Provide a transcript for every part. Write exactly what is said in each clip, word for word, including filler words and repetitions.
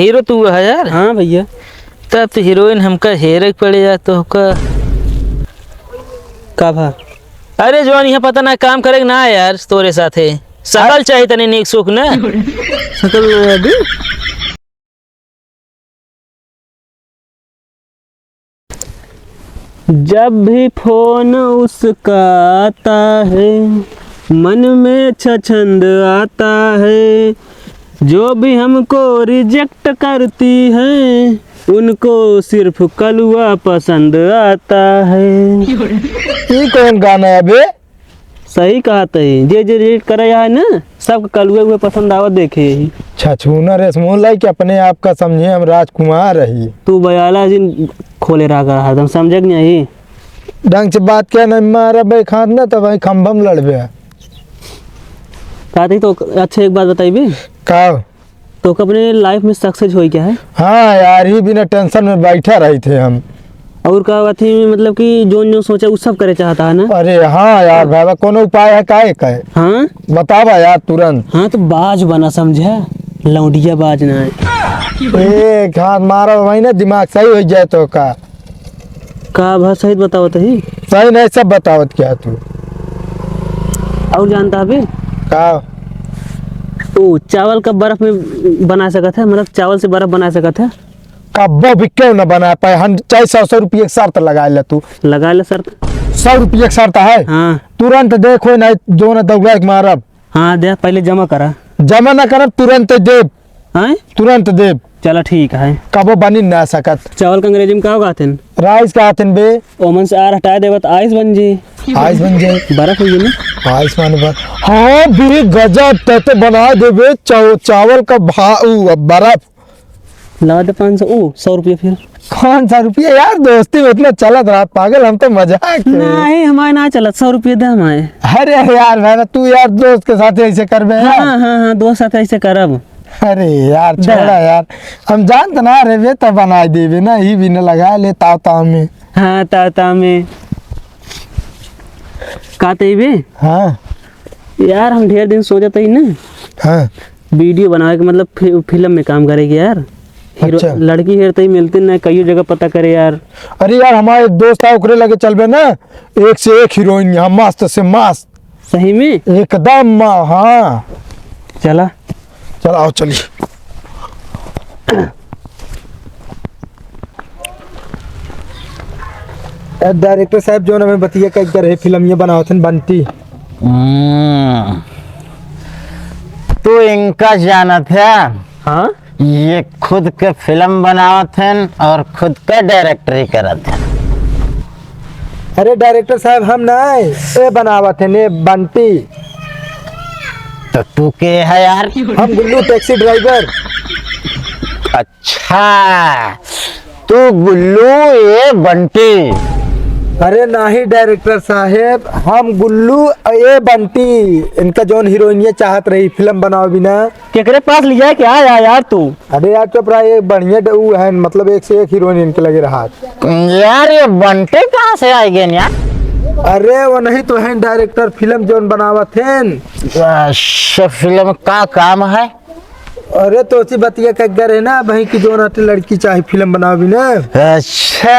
हीरो तू है यार? हाँ भैया। तब तो हीरोइन हमका हेरे के पड़े यार, तोहका। का भा? अरे जौन यहाँ पता ना काम करे के ना यार, तोरे साथे। सकल चाही तनी नीक सुख ना। सकल ना अभी। जब भी फोन उसका आता है, मन में छछंद आता है। जो भी हमको रिजेक्ट करती है, उनको सिर्फ कलुआ पसंद आता है। ई कौन गाना है बे? सही कहत ही, जे जे रिजेक्ट करे है ना, सबके कलुए उहे पसंद आवत देखे ही। छछूना रे समूह लाई कि अपने आप का समझे हम राजकुमार रही। तू बयाला जिन खोले रहा कर हरदम, समझे कि नहीं? ढंग से बात किया नहीं, मारा बे खात ना, तब वहीं खंभम लड़बे। कहते तो अच्छा, एक बात बताइबे। का? तो अपने लाइफ में सक्सेस होई क्या है? हाँ यार, ही बिना टेंशन में बैठा रही थे हम। और का बात है, मतलब कि जोन जो सोचा, वो सब करे चाहता है ना? अरे हाँ यार, भाई, कोनो उपाय है, काहे, काहे? हाँ? बतावा यार, तुरंत। हाँ, तो बाज बना, समझा? लौंडिया बाज ना है। एक हाथ मारा, वही ना दिमाग सही हो जाए तो का? का भा सही बतावत ही? सही नहीं, सब बतावत क्या तू? और जानता है बे? का? ओ, चावल का बर्फ में बना सकत है, मतलब चावल से बर्फ बना सकत है। कब्बो भी क्यों ना बना पाए, हम चाहे सौ, सौ रुपये के शर्त लगा ले तू। लगा ले शर्त। सौ रुपये के शर्त है? हाँ। तुरंत देखो ना, जो ना दौड़ा के मारब। हाँ, दे, पहले जमा करा। जमा ना करब, तुरंत देब। हैं? तुरंत देब। चला, ठीक है। कबो बनी ना सकत। चावल का अंग्रेजी में का कहते हैं? राइस कहते हैं बे। ओमन से आर हटा देबा त आइस बन जी। आइस बन जाए। बर्फ हो गई ना? आइस माने बर्फ। हाँ बे, गजब, ते तो बना देबे चाव-, चावल का भा-, उ, बर्फ। लगा दे पाँच सौ, ओ, सौ रुपया फिर। पाँच सौ रुपया यार, दोस्ती में इतना चलत रहा पागल, हम तो मजाक में। नहीं, हमारे ना चलत, सौ रुपया दे हमारे। अरे यार, मैं ना, तू यार दोस्त के साथ ऐसे करबे यार। हाँ, हाँ, हाँ, दोस्त साथ ऐसे करब। अरे यार, दे। छोड़ा यार, हम जानत ना रे बे, तो बनाए देबे ना, ही भी न लगा ले ताव ताव में। हाँ, ताव ताव में। का ते बे? हाँ। यार, हम ढेर दिन सोचत ही ना। हाँ। वीडियो बनावे के, मतलब, फि-, फिल्म में काम करे के यार। हीरो-, अच्छा। लड़की हेरते ही मिलते ना, कईयो जगह पता करे यार। अरे यार, हमारा एक दोस्त है, ओकरे लगे चलबे ना, एक से एक हीरोइन यहाँ, मस्त से मस्त। सही में? एकदम, हाँ। चला। चल, आओ, चलिए। ए, डायरेक्टर साहब, जो ना हमें बतिया कई कर है, फिल्म ये बनावत हन बंटी। हम्म, तू इनका जानत है? हाँ? ये खुद के फिल्म बनावत हन और खुद के डायरेक्टरी करत हन। अरे डायरेक्टर साहब, हम ना, ए बनावत हन, ए बंटी। तो तू के है यार? हम गुल्लू टैक्सी ड्राइवर। अच्छा, तू गुल्लू ए बंटी। अरे नाही डायरेक्टर साहेब, हम गुल्लू ए बंटी। इनका जौन हीरोइनिया चाहत रही फिल्म बनावे बिना। केकरे पास लिया क्या आया यार तू? अरे यार चुप रहा, एक बढ़िया ड-, ऊ है, मतलब एक से एक हीरोइन इनके लगे रहा। यार ये बंटी कहाँ से आ गए यार? अरे वो नहीं तो है डायरेक्टर फिल्म जौन बनावत हैं। अच्छा, फिल्म का काम है? अरे तो उसी बतिया का घर है ना भाई कि जो नाते लड़की चाहे फिल्म बनावे ना। अच्छा,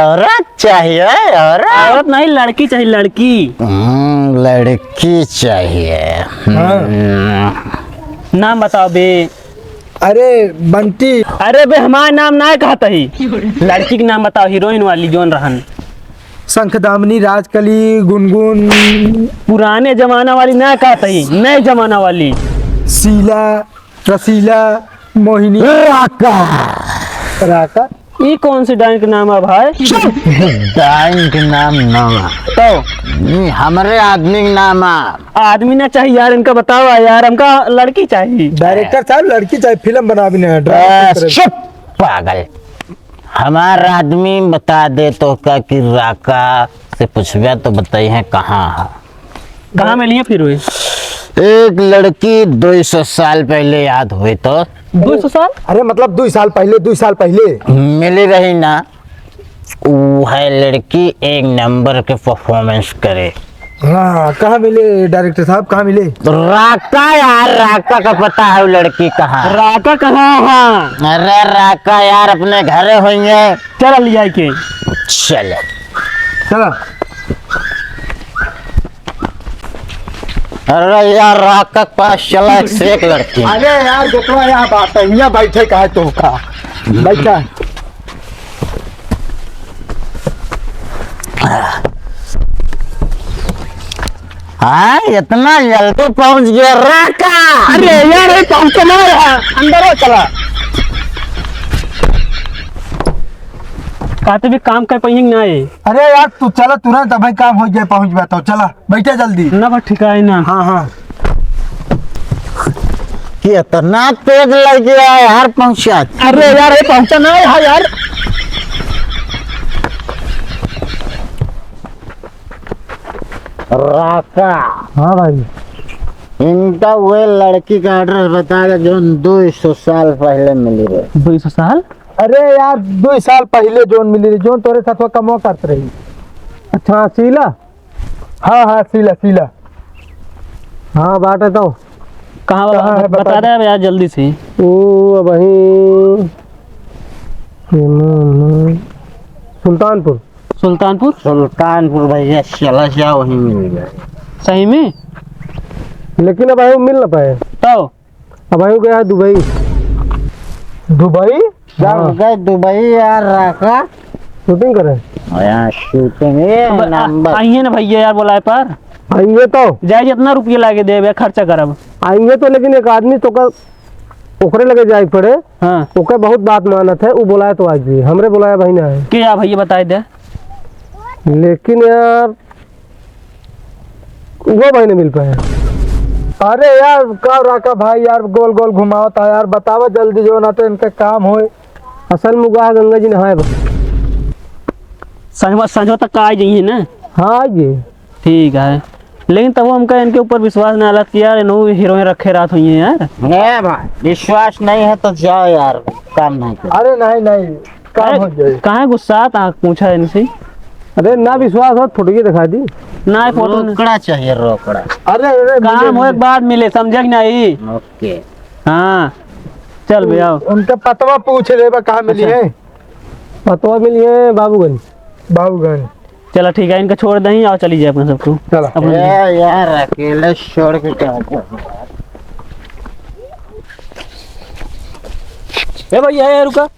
औरत चाहिए, औरत? औरत नहीं, लड़की चाहिए, लड़की। हम्म, लड़की चाहिए। हाँ। हम्म। नाम बताओ बे। अरे बंटी। अरे बे, हमार नाम ना कहत ही। लड़की के नाम बताओ, हीरोइन वाली जौन रहन। शंखदामिनी, राजकली, गुनगुन। पुराने जमाना वाली ना कहत ही, नए जमाना वाली। शीला, रसीला, मोहिनी। राका। राका? ई कौन सी डाइन के नाम है भाई? चुप! डाइन के नाम ना है। तो? ई हमरे आदमी के नाम है। आदमी ना चाहिए यार, इनका बतावा यार, हमका लड़की चाहिए। डायरेक्टर साहब, लड़की चाहिए, फिल्म बनावे ना, ड्रामा बस, की तरह। चुप, पागल। हमार आदमी बता दे तोहका कि राका से पूछबे तो बताई है कहाँ है। कहाँ मिली है फिर हुई? एक लड़की दो सौ साल पहले याद हुई तो। दो सौ साल? अरे मतलब दो साल पहले, दो साल पहले। मिली रही ना। वो है लड़की एक नंबर के परफॉर्मेंस करे। हाँ, कहाँ मिले डायरेक्टर साहब, कहाँ मिले? राका यार, राका का पता है वो लड़की कहाँ है? राका कहाँ है? अरे राका यार, अपने घरे होइहैं। चला लिया के। चले। चला। अरे यार, राका के पास चला, एक से एक लड़की। अरे यार, देखो यहाँ बात है, यहाँ बैठे का है तो का? बैठा। हाँ, इतना जल्दी पहुँच गया राका। अरे यार, ये पहुँचे ना यार, अंदर हो चला। कहते भी काम कर पाएंगे ना ये। अरे यार, तू चला तुरंत, अबहीं काम हो जाए, पहुँच जाता हूँ, चला। बैठे जल्दी। ना बा, ठीक है ना। हाँ, हाँ। कितना तेज लग गया है यार, पहुंचा। अरे यार, ये पहुंचा ना है यार। राका। हाँ भाई। इनका वो लड़की का एड्रेस बता दे, जो दो सौ साल पहले मिली रहे। दो सौ साल? अरे यार, दो साल पहले जोन मिली रही, जोन तोरे साथ वो कमवा करत रही। अच्छा, शीला? हाँ, हाँ, शीला, शीला। हाँ, बाटे तो। कहाँ वाला? कहाँ है, बता बता दे। दे अब यार, जल्दी से। ओ, अबहीं सुल्तानपुर। सुल्तानपुर? सुल्तानपुर भैया, चला जा, वहीं मिल जाए। सही में? लेकिन अबहीं मिल ना पाए। तो? अबहीं गया है दुबई। दुबई? जब हाँ। गए दुबई यार, राका। शूटिंग करे? हाँ यार, शूटिंग, ए, अब आ-, नंबर। आइए ना भैया यार, बोलाए पर। आइए तो। जाए जितना रुपये लागे देबे, खर्चा करब। आइए तो, लेकिन एक आदमी तोका ओकरे लगे जाए के पड़े। हाँ। ओके बहुत बात मानत है, वो बोलाए तो आज भी। हमरे बोलाए भाई ना है। के या भैया बताए दे। लेकिन यार, वो भाई नहीं मिल पाए। अरे यार, का राका भाई यार, गोल गोल घुमावत है यार, बतावा जल्दी जो ना तो इनके काम होए। असल में उगा गंगा जी नहाए बा। संझवा, संझवा तक का आ जाइए ना? हाँ, आ जाइए। ठीक है, लेकिन तब हमका इनके ऊपर विश्वास ना आलत कि यार, इन्हों हीरोइन रखे रात हुई है यार। ए भाई, विश्वास नहीं है तो जाओ यार, काम नहीं कर। अरे नहीं, नहीं, काम अरे, हो जाए। काहे गुस्सा आता पूछा इनसे? अरे ना विश्वास हो, फोटो ये दिखा दी। ना, फोटो नहीं। रोकड़ा चाहिए, रोकड़ा। अरे, अरे, काम मिले, हो, एक मिले। बात मिले, समझे कि नहीं? ओके। हाँ, चल बे, आओ। उनका पतवा पूछ ले बा, कहाँ मिली अच्छा। है? पतवा मिली है बाबूगंज। बाबूगंज। चला ठीक है, इनका छोड़ दही और चली जाए अपने सबको। चला। अपने ए यार, अकेले छोड़ के क्या होगा? ए भैया, ए रुका।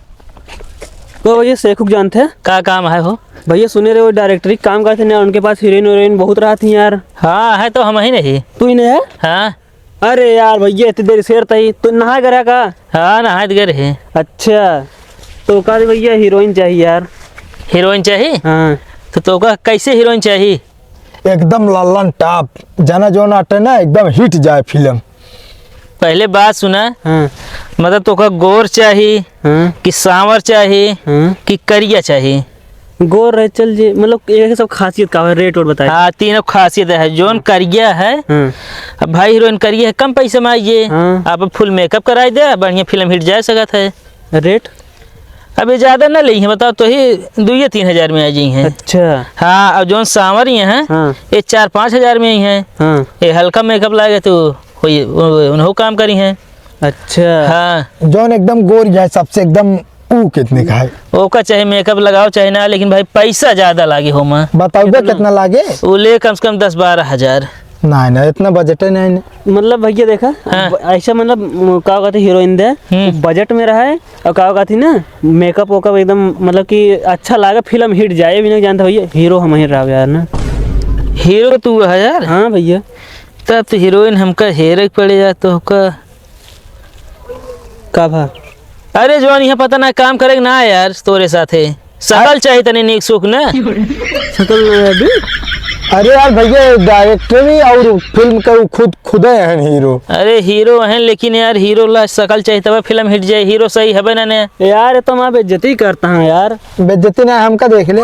तो भैया, शेखू के जानते हैं? का काम है हो? भैया, सुने रहे वो डायरेक्टरी काम करते ना, उनके पास हीरोइन वीरोइन बहुत रहती हैं यार। हाँ, है तो हम ही नहीं। तू ही नहीं है? हाँ। अरे यार भैया, इतनी देर शेर तई, तू नहाए गया का? हाँ, नहाए गए रहे। अच्छा, तो का रे भैया, हीरोइन चाहिए यार। हीरोइन चाहिए? हाँ। तो तोका कैसे हीरोइन चाहिए? एकदम लल्लन टॉप, जना जोन आटे ना, एकदम हिट जाए फिल्म। पहले बात सुना। हाँ। मतलब तोका गोर चाही, हाँ। कि सांवर चाही, हाँ। कि करिया चाही? गोर रहे चल जे, मतलब एक सब खासियत का है, रेट और बताए। हाँ, तीनों खासियत है। जोन हाँ। करिया है, हाँ। अब भाई हीरोइन करिया है, कम पैसे में आइए, हाँ। आप फुल मेकअप कराई दे, बढ़िया फिल्म हिट जा सकत है। रेट? अब ये ज्यादा ना लेइहैं, बताओ तो ही दुइये तीन हजार में आ जाइहैं। अच्छा। हाँ, और जोन सांवर ये हैं, हाँ। ये चार पाँच हजार में ही हैं। हाँ। ये हल्का मेकअप लागे तो कोई उ-, उन्हों काम करिहैं। अच्छा। हाँ। जोन एकदम गोर जाए सबसे एकदम, ऊ कितने का है? ओका चाहे मेकअप लगाओ चाहे ना, लेकिन भाई पैसा ज्यादा लागे हो माँ। बताओ बे कितना? कितना लागे? वो ले कम से कम दस बारह हजार। नहीं, नहीं, इतना बजट है नहीं, नहीं। मतलब भैया देखा, हाँ। ब-, ऐसा मतलब म-, का कहते हीरोइन दे, हम्म। बजट में रहे और का कहती ना, मेकअप वेकअप एकदम मतलब कि अच्छा लागे, फिल्म हिट जाए, भी नहीं जानता भैया, हीरो हम ही रहो यार ना। हीरो तू है यार? हाँ भैया। तब तो हीरोइन हमका हेरे के पड़े यार, तो हमका का भा? अरे जवान, यहाँ पता ना काम करे के ना यार, तोरे साथे। शकल चाही तनी नीक सुख ना। शकल ना अभी? अरे यार भैया, डायरेक्टर भी और फिल्म का वो खुद, खुदे हैं हीरो। अरे हीरो हैं, लेकिन यार हीरो ला शकल चाही तब फिल्म हिट जाए। हीरो सही हबे ना ने। यार, ये तो मैं बेइज्जती करता हूँ यार। बेइज्जती ना, हमका देख ले।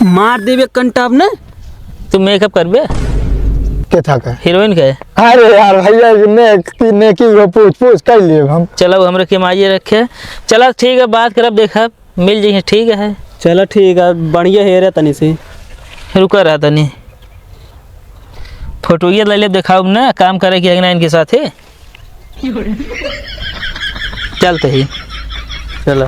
मार देबे कंटाप ने। तू मेकअप करबे? के था का? हीरोइन के? अरे यार भैया, नेक, नेकी वो पूछ, पूछ कर लिए हम। चलो, हमरे के माइये रखे। चलो ठीक है, बात करब, देखब, मिल जाइए, ठीक है। चलो ठीक है, बढ़िया हेरे तनी सी। रुका रहा तनी। फोटोइया ले ले, देखाउब ना, काम करे के है कि ना इनके साथे। चलते ही, चलो।